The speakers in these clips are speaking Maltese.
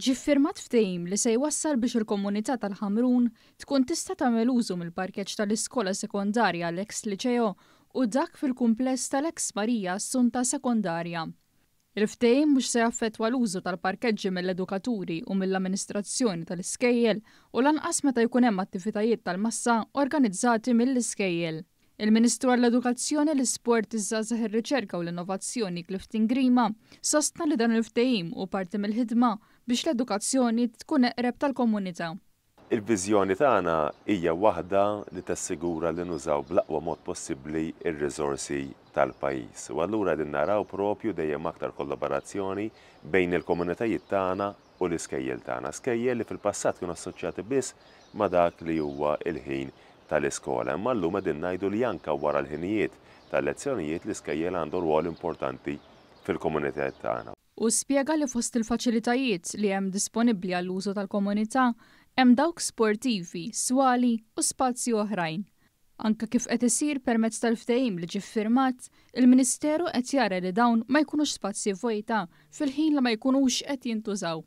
Ġie ffirmat ftehim li se jwassal biex il-komunità tal-Ħamrun tkun tista' tagħmel użu mill-parkeġġ tal-iskola sekondarja l-eks Liċeo u dak fil-kumpless tal-eks Marija Assunta Sekondarja. Il-ftehim mhux se jaffettwa l-użu tal-parkeġġi mill-edukaturi u mill-amministrazzjoni tal-iskejjel u lanqas meta jkun hemm attivitajiet tal-massa organizzati mill-iskejjel. Il-Ministru għall-Edukazzjoni, l-Isport, iż-Żgħażagħ ir-Riċerka u l-Innovazzjoni Clifton Grima sostna li dan il-ftehim hu parti mill-ħidma biex l-edukazzjoni tkun eqreb tal-komunità. Il-viżjoni tagħna hija waħda li tassigura li nużaw bl-aqwa mod possibbli r-riżorsi tal-pajjiż. U allura qegħdin naraw propju dejjem aktar kollaborazzjoni bejn il-komunitajiet tagħna u l-iskejjel tagħna. Skejjel li fil-passat kienu assoċjati biss ma' dak li huwa l-ħin tal-iskola. Imma llum qegħdin ngħidu li anke wara l-ħinijiet tal-lezzjonijiet l-iskejjel għandu rwol importanti fil-komunitajiet tagħna. Hu spjega li fost il-faċilitajiet li hemm disponibbli għall-użu tal-komunità hemm dawk sportivi, swali u spazji oħrajn. Anke kif qed isir permezz tal-ftehim li ġie ffirmat, il-Ministeru qed jara li dawn ma jkunux spazji vojta fil-ħin li ma jkunux qed jintużaw.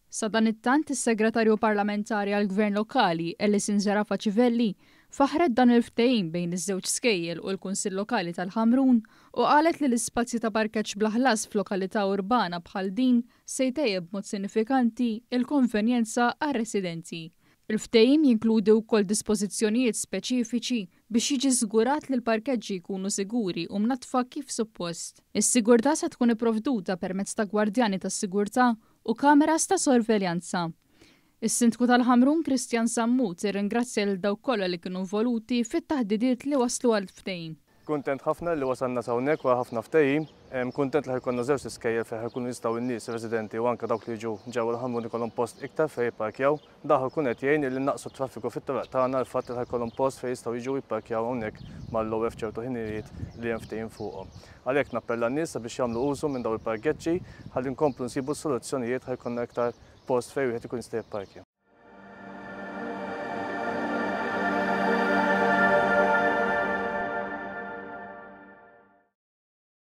Sadanittant, is-Segretarju Parlamentari għall-Gvern Lokali, Alison Zerafa Civelli, faħħret dan il-ftehim bejn iż-żewġ skejjel u l-Kunsill Lokali tal-Ħamrun u qalet li l-ispazji ta' parkeġġ bla ħlas f'lokalità urbana bħal din se jtejjeb b'mod sinifikanti l-konvenjenza għar-residenti. Il-ftehim jinkludi wkoll dispożizzjonijiet speċifiċi biex jiġi żgurat li l-parkeġġi jkunu siguri u mnaddfa kif suppost. Is-sigurtà se tkun ipprovduta permezz ta' gwardjani tas-sigurtà u kameras ta' sorveljanza. Is-Sindku tal-Ħamrun Christian Sammut irringrazzja lil dawk kollha li kienu involuti fit-taħdidiet li wasslu għall-ftehim. Kuntent ħafna li wasalna s'hawnhekk wara ħafna ftehim. Kuntent li ħa jkollna żewġt iskejjel fejn ħa jkunu jistgħu n-nies residenti u anke dawk li jiġu ġewwa l-Ħamrun ikollhom post iktar fejn jipparkjaw. Dan ħa jkun qed jgħin illi nnaqqsu t-traffiku fit-toroq tagħna l-fatt li ħa jkollhom post fejn jistgħu jiġu jipparkjaw hawnhekk mal-lower f'ċertu ħinijiet li hemm ftehim fuqhom. Għalhekk nappella n-nies sabiex jagħmlu użu minn dawn il-parkeġġi ħalli nkomplu nsibu soluzzjonijiet ħa jkollna iktar post fejn wieħed ikun jista' jipparkja.